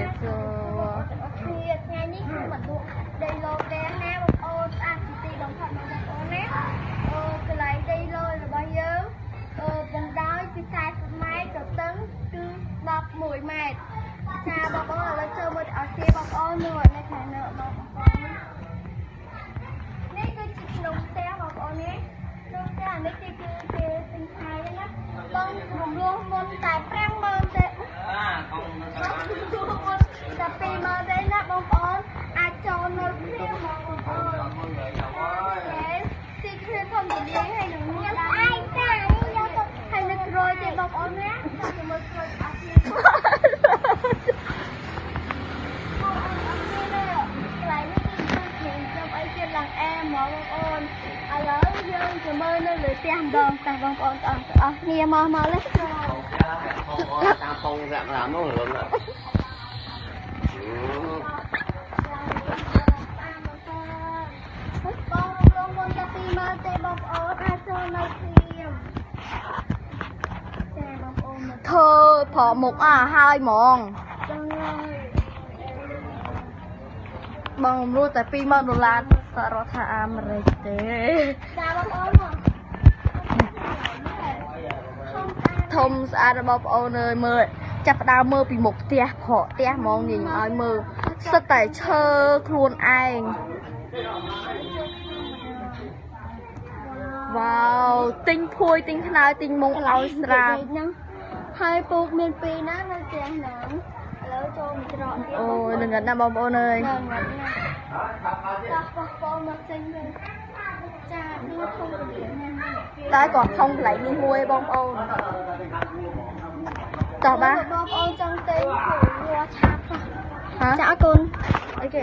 បសួរ គ្នាថ្ងៃនេះគឺមកលក់ដីឡូផ្ទះណាបងប្អូនស្អាតជាទីបំផុតបងប្អូនណាអូកន្លែងដីឡូរបស់យើងអឺបណ្ដោយពី40ម៉ែត្រទៅតឹងគឺ11ម៉ែត្រចាបងប្អូនឥឡូវចូលមើលអស់គ្នាបងប្អូនមើលនៅខាងនៅបងប្អូននេះគឺជាក្នុងផ្ទះបងប្អូននេះក្នុងផ្ទះនេះគេគឺគេទិញខែណាបងរំលោះមុនតែ50000ទេ តែ20000ទេណាបងប្អូនអាចចូលនៅគ្នាហ្មងបងប្អូនទីគ្នាធំទូលាយហើយនឹងមានឯងចានេះយកទៅហើយនៅក្រោយទេបងប្អូនណាចាំទៅមើលក្រោយអស់គ្នាបងប្អូនអស់គ្នានេះកន្លែងនេះគឺខ្ញុំចាំអីទៀតឡើងអែហ្មងបងប្អូនឥឡូវយើងទៅមើលនៅលើផ្ទះម្ដងតាបងប្អូនទាំងអស់គ្នាមកមកលេ តាមពងរាក់តាមនោះលំណា បងរំលងមុនតែ20000ទេបងប្អូនអាចចូលនៅព្រាមចាបងប្អូនមក ធ្វើប្រមុខអស់ហើយហ្មង ចឹងហើយ បងរំលោះតែ20000ដុល្លារសហរដ្ឋអាមេរិកទេ ចាបងប្អូនមក ធំស្អាតរបស់បងប្អូនអើយមើលចាប់ផ្ដើមមើលពីមុខផ្ទះប្រក់ផ្ទះហ្មងនេះខ្ញុំឲ្យមើលសិតតែឈើខ្លួនឯងវ៉ាវទិញភួយទិញខ្នើយទិញមុងឲ្យស្រាប់ ហ្នឹងហើយពូកមានពីរណានៅផ្ទះហ្នឹងឥឡូវចូលមកច្រកទៀត អូយល្ងិតណាស់បងប្អូនអើយ ហ្នឹងណាតោះបងប្អូនមកចេញវិញចាឌូធំពលាណាស់ តែគាត់ធំកន្លែងនេះមួយបងប្អូនតោះបាទ បងប្អូនចង់ទិញព្រោះឆាប់ ហ៎ ចាអរគុណ អីគេ